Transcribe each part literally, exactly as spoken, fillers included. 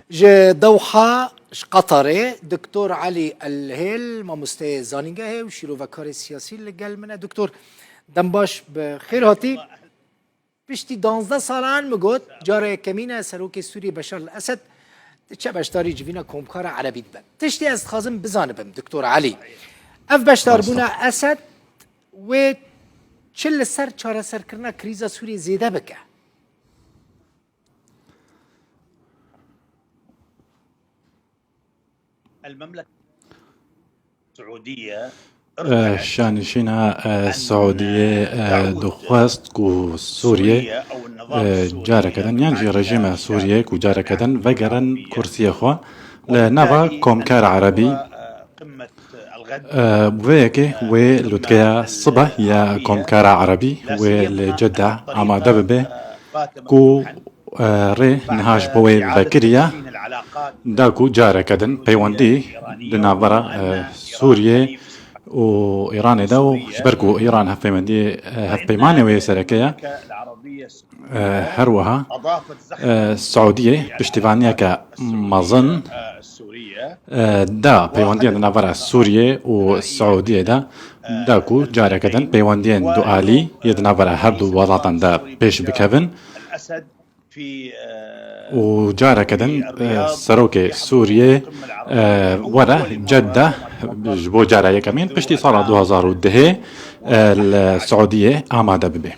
Ji Dewha, ji Qatarê, Doktor Elî El Hêl, mamosteyê zanîngehê û şîrovekarê siyasî li gel min e. Doktor, dem baş, bi xêr hatî. Piştî danzdeh salan min got, cara yekemîn e Serokê Sûriyê Beşar El Esed diçe beşdarî civîna Komkara Erebî dibe. Tiştê ez dixwazim bizanibim, Doktor Elî. Ev beşdarbûna Esed wê çi li ser çareserkirina krîza Sûriyê zêde bike? Şanişîna Siûdiyê dixwest ku Sûriyê careke din, yan jî rejîma Sûriyê ku careke din vegerin kursiyê xwe li nava Komkara Erebî. Bi vê yekê wê lûtkeya sibeh ya Komkara Erebî wê li Cedde amade bibe ku rê niha ji bo wê vekiriye, da ku careke din peywendî di navbera Sûriyê û Îranê de û ji ber ku Îran hevpeywendiyê, hevpeymanê wê sereke ye, her wiha Siûdiyê piştîvaniyeke mezin da peywendiyên di navbera Sûriyê û Siûdiyê de, da ku careke din peywendiyên dualî yê di navbera her du welatan de pêş bikevin û careke din serokê Sûriyê were Cedde ji bo cara yekemîn piştî sala du hazar û dehê li Siûdiyê amade bibe.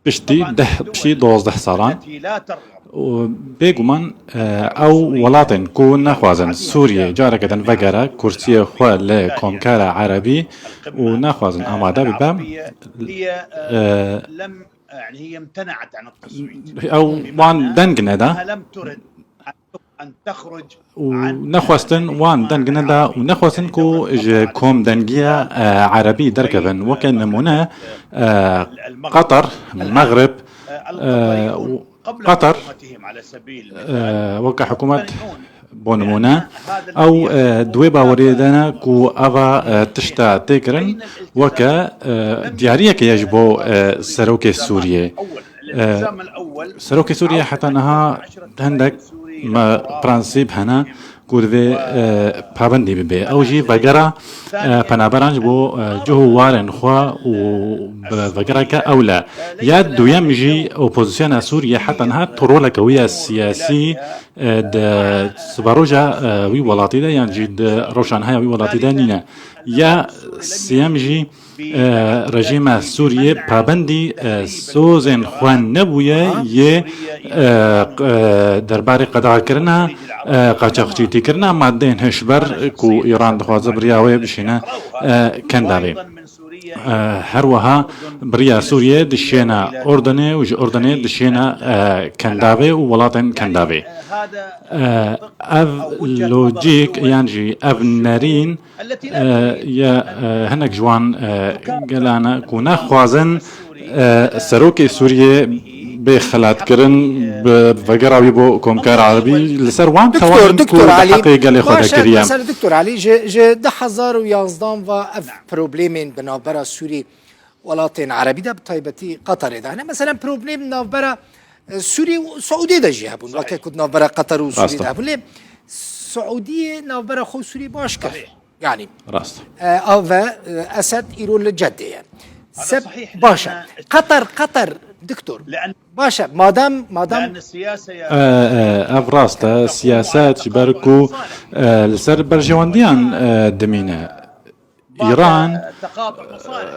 Piştî deh, piştî dozdeh salan. Û bêguman, e, ew welatên ku nexwazin Sûriyê careke din vegere kursiyê xwe li Komkara Erebî û nexwazin amade bibe, e, ew wan deng neda. û nexwestin wan deng neda û nexwestin ku ji komdengiya, e, erebî derkevin. Weke nimûne, e, Qatar, Mexrib, e, û Qatar, e, weke hikûmet bo nimûne, ew, e, di wê baweriyê de ne ku eva, e, tişta tê kirin weke, e, diyariyeke ye ji bo, e, serokê Sûriyê. E, Serokê Sûriyê heta niha hindek me prensîp hene ku divê, e, pabendî bibe. Ew jî vegera, e, penaberan ji bo, e, cih û warên xwe û bi vegereke ewle. Ya duyem jî opozisyona Sûriyê heta niha tu roleke wî ya siyasî, e, di siberoja, e, wî welatî de yan jî di rewşanhaya wî welatî de nîne. Ya sêyem jî, e, rejîma Sûriyê pabendî, e, sozên xwe nebûye yê, e, q-, e, derbarê qedexekirina, e, qaçaxçîtîkirina madeyên hişber ku Îran dixwaze bi riya wê bişîne, e, Kendavê. E, her wiha bi riya Sûriyê dişêne Urdunê û ji Urdunê dişêne, e, Kendavê û welatên Kendavê. E, ev lojîk yan jî ev nerîn, e, ye, e, hinek ji wan, e, gelan e ku nexwazin, e, serokê Sûriyê bê xelatkirin bi vegera wî bo Komkara Erebî. Li ser wan tewanên ku Doktor di Elî, heqê gelê xwe de kiriye. Mesela Doktor Elî, ji, ji du hezar û yazdan ve ev problemên bi navbera Sûrî welatên Erebî de, bi taybetî Qatarê de hene. Mesela problem navbera, e, Sûrî û Siûdiyê de jî hebûn. Weke ku di navbera Qatar û Sûrî de hebûn. Lê Siûdiyê navbera xwe û Sûrî baş kir. Yanî, e, a ve, e, Esed îro li Ceddê ye. Seb-, baş e. Qatar, Qatar, doktor. Baş e. Madem, madem E, e, ev rast e. Siyaset ji ber ku, e, li ser berjewendiyan, e, dimîne. Îran,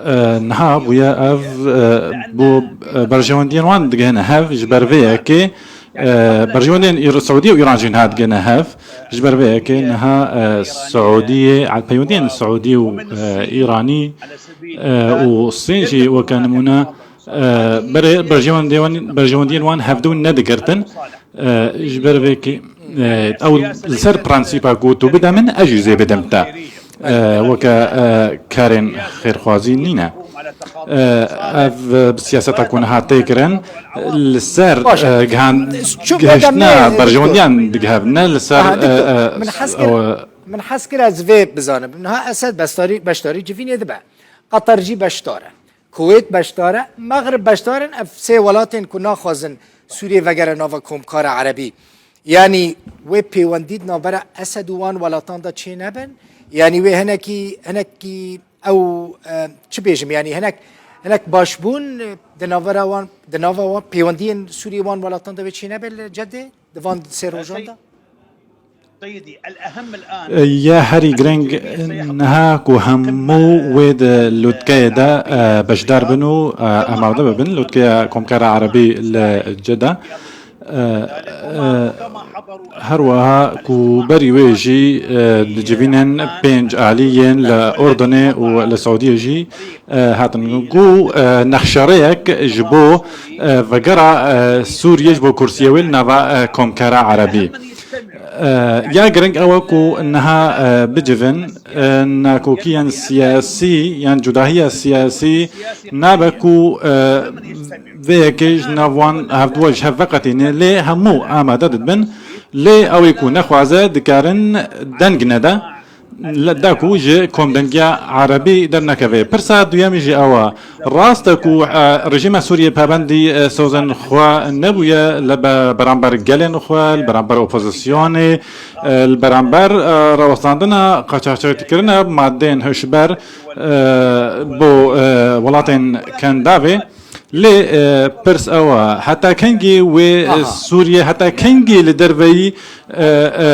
e, niha bûye ev, e, bo, e, berjewendiyên wan digihine hev, ji ber vê yekê, e, berjewendiyên Îr-, Siûdiyê û Îran jî niha digihine hev, ji ber vê yekê niha, e, Siûdiyê, peywendiyên Siûdî û, e, Îranî, e, û Sîn jî weke nimûne, e, berê berjewendiyên, berjewendiyên wan hevdu nedigirtin. E, ji ber vê kê, e, ew li ser prensîpa ku tu bide min, ez jî zê bidim te. E, weke, e, karên xêrxwazî nîne. E, ev, e, siyaseta ku niha tê kirin, li ser, e, gihan-, gihiştina berjewendiyan digihev, ne li ser, e, e, min hez kir, ew, e, min hez kir ez vê bizanim. Niha Esed bestarî, beşdarî civînê dibe. Qatar jî beşdar e. Kuwêt beşdar e, Mexrib beşdar in, ev sê welatên ku naxwazin Sûriyê vegere nava Komkara Erebî. Yanî wê pêwendî di navbera Esed û wan welatan de çênebin? Yanî wê hinekî, hinekî ew, e, çi bêjim, yanî hinek, hinek başbûn, e, di navbera wan, di nava wan pêwendiyên Sûriyê wan welatan de wê çênebe li Cedê di van sê rojan de? Ye herî girîng niha ku hemû wê di lûtkeyê de, e, beşdar bin û, e, amade bibin, lûtkeya Komkara Erebî li Ceda. E, e, Her wiha ku berî wê jî, e, dicivînin pênc alî yên li Urdunê û li Siûdiyê jî, e, hatin ku, e, nexşerêyek ji bo, e, vegera, e, Sûriyê ji bo kursiyê wê li nava, e, Komkara Erebî. E, ya girîng ew e ku niha, e, bicivin, e, nakokiyên siyasî yan cudahiya siyasî nabe ku, e, vê yekê ji nav wan hevdû ji hev veqetîne, lê hemû amade dibin. Lê ew ê ku nexwaze dikarin deng nede, le-, da ku ji komdengiya erebî dernekeve. Pirsa duyemî jî ew e. Rast e ku, e, rejîma Sûriyê pabendî, e, sozên xwe nebûye li be-, beramber gelên xwe, li beramber opozisyonê, e, li beramber, e, rawestandina qaçaxçêkirina madeyên hişber, e, bo, e, welatên Kendavê. Lê, e, pirs ew e, heta kengî wê, e, Aha. Sûriye, heta kengî li derveyî, e, e,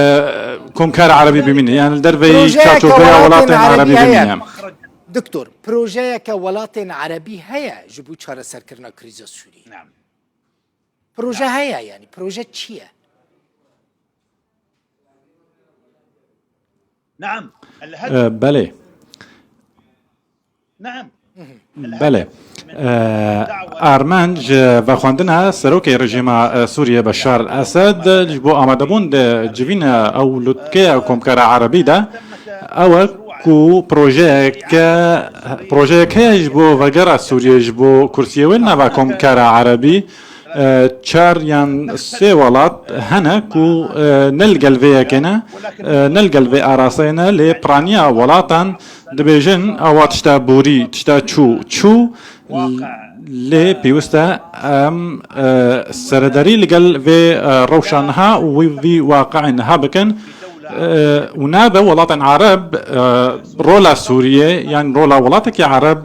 Komkara Erebî bimîne? Yani li derveyî Projeyeke çarçoveya welatên welatên Erebî Erebî heye. Bimîne. Doktor, projeyeke welatên Erebî heye ji bo çareserkirina krîza Sûriyê? Naam. Proje Naam. Heye yani, proje çi ye? Naam. E, belê. Belê. E, Armenc ji vexwendina serokê rejîma, e, Sûriyê Beşar Esed ji bo amadebûn di civîna ew lûtkeya Komkara Erebî de ew e ku projeyeke, projeyek heye ji bo vegera Sûriyê ji bo kursiyê wê nava Komkara Erebî. E, çar yan sê welat hene ku, e, ne li gel vê yekê ne, e, ne li gel vê arasteyê ne, lê piraniya welatan dibêjin, awa tişta borî, tişta çû, çû, lê pêwist e em, e, serederî li gel vê, e, rewşa niha û wî, vî waqiê niha bikin. E, û nabe welatên Ereb, e, rola Sûriyê, yan rola welatekî Ereb,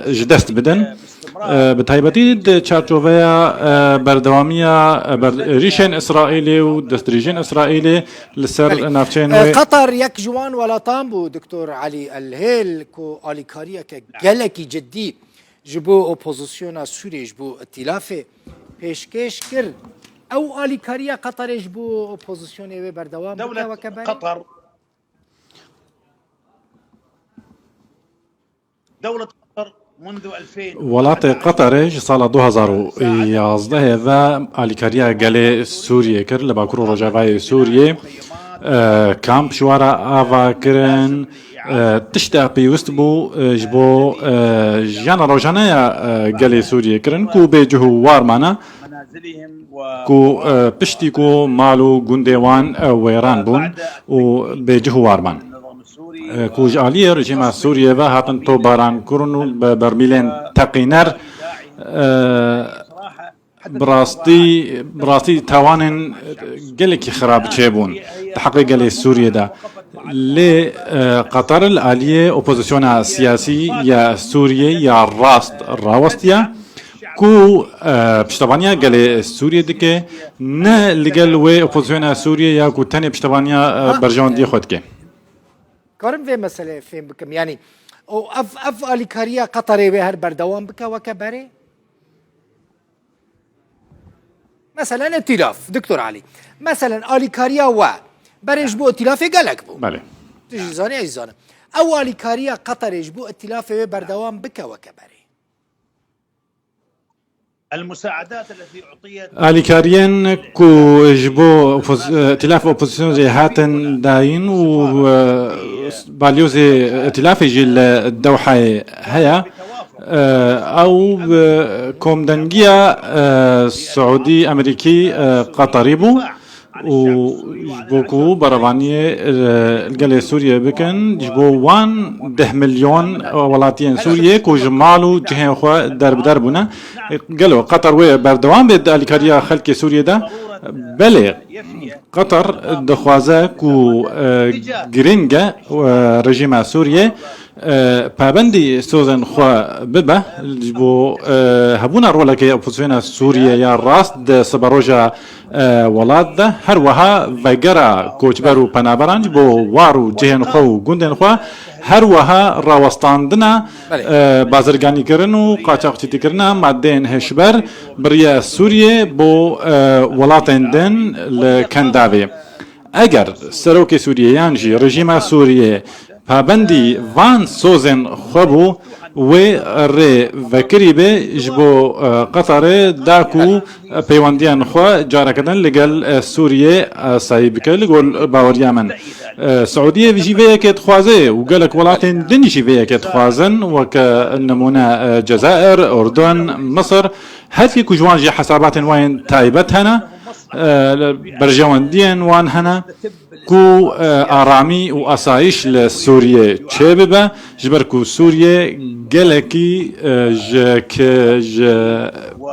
e, ji dest bidin. E, bi taybetî di çarçoveya, e, berdewamiya, e, ber-, êrîşên Îsraîlê û destdirêjên Îsraîlê li ser Belê. navçeyên E, wê. Qatar yek ji wan welatan bû, Doktor Elî El Hêl, ku alîkariyeke gelekî cidî ji bo opozisyona Sûriyê, ji bo îtîlafê pêşkêş kir. Ew alîkariya Qatarê ji bo opozisyonê wê berdewam bike Dewlet weke berê? Qatar. Dewlet Qatar mundu elfeyn. Welatê Qatarê ji sala du hazar û yazdehê ve alîkariya gelê Sûriyê kir li Bakur û Rojavayê Sûriyê. E, kamp ji we re ava kirin. E, tişta pêwist bû, e, ji bo, e, jiyana rojane ya, e, gelê Sûriyê kirin ku bê cih û war mane. Ku, e, piştî ku mal û gundê wan, e, wêran bûn û bêcih û war man. E, ku ji aliyê rejîma Sûriyê ve hatin topbaran kirin û bi bermîlên teqîner, e, bi rastî, bi rastî tawanên gelekî xirab çêbûn di heqê gelê Sûriyê de. Lê, e, Qatar li aliyê opozisyona siyasî ya Sûriyê ya rast rawestiye. Ku, e, piştevaniya gelê Sûriyê dike, ne li gel wê opozisyona Sûriyê ya ku tenê piştevaniya, e, Ha. berjewendiyê xwe dike. Karim vê meseleyê fêm bikim. Yanî, o ev, ev alîkariya Qatarê wê her berdewam bike weke berê? Meselen îtîlaf, Doktor Elî. Meselen alîkariya we berê ji bo îtîlafê gelek bû. Belê. Tu jî zanî, ez jî zanim. Ew alîkariya Qatarê ji bo îtîlafê wê berdewam bike weke berê? Alîkariyên ku ji bo opoz-, îtîlaf opozisyonê hatin dayîn û, e, balyozê îtîlafê jî li Dewhayê heye. E, ew, e, komdengiya, e, Siûdî, Amerîkî, e, Qatarî bû. û ji bo ku berevaniyê, e, li gelê Sûriyê bikin, ji bo wan deh milyon welatiyên Sûriyê ku ji mal û cihên xwe derbeder bûne. Gelo Qatar wê berdewam bê di alîkariya xelkê Sûriyê de? Belê, Qatar dixwaze ku, e, giring e, e, rejîma Sûriyê, e, pabendî sozên xwe bibe, ji bo, e, hebûna rolekê opozisyona Sûriyê ya rast di siberoja, e, welat de, her wiha vegera koçber û penaberan ji bo war û cihên xwe û gundên xwe, her wiha rawestandina, Belê. e, bazirganîkirin û qaçaxçîtîkirina madeyên hişber bi riya Sûriyê bo, e, welatên din li Kendavê. Eger serokê Sûriyê yan jî rejîma Sûriyê pabendî van sozên xwe bû, wê rê vekirî be ji bo, e, Qatarê da ku peywendiyên xwe careke din li gel, e, Sûriyê asayî bike. Li gor baweriya min, e, Siûdiyê jî vê yekê dixwaze û gelek welatên din jî vê yekê dixwazin, weke nimûne, e, Cezair, Urdun, Misir, her yek ku ji wan jî hesabatên wan yên taybet hene, e, berjewendiyên wan hene ku, e, aramî û asayîş li Sûriyê çêbibe, ji ber ku Sûriye gelekî, e, ji ki-, ji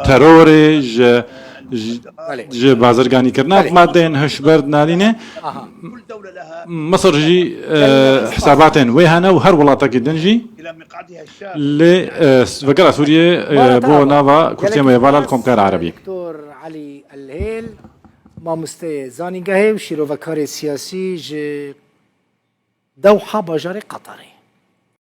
terorê, ji, ji, Belê. ji bazirganîkirina Belê. madeyên hişber dinalîne. Aha. Misir jî, e, hesabatên wê hene û her welatekî din jî lê, e, vegera Sûriyê, e, Merhaba. bo nava kursiyên wê vala li Komkar Erebî. Doktor Elî Elhêl, mamosteyê zanîngehê û şîrovekarê siyasî ji Dewha bajarê Qatarê.